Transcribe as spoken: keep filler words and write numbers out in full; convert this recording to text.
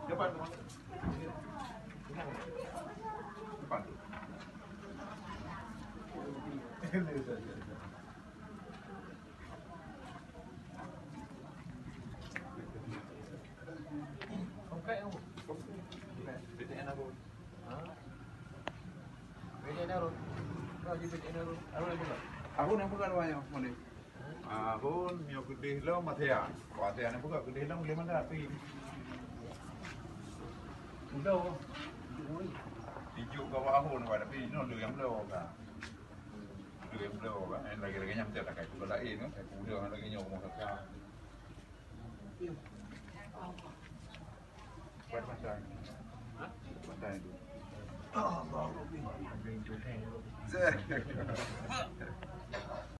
Depan tu. Depan tu. Ahon nyang peugah luwa nyoe, Malik. Ahon nyoe keudeh lom Matia. Matia nyang peugah keudeh lom lé manda api. Udah. Tijuk ka Ahon, tapi nyoe lé nyang bloe ka. Lé nyang bloe ka. Lagi-lagi nyang tak pakai pula lain kan. Udah lagi nyoe rumah kakak. Buat masak. Masak itu.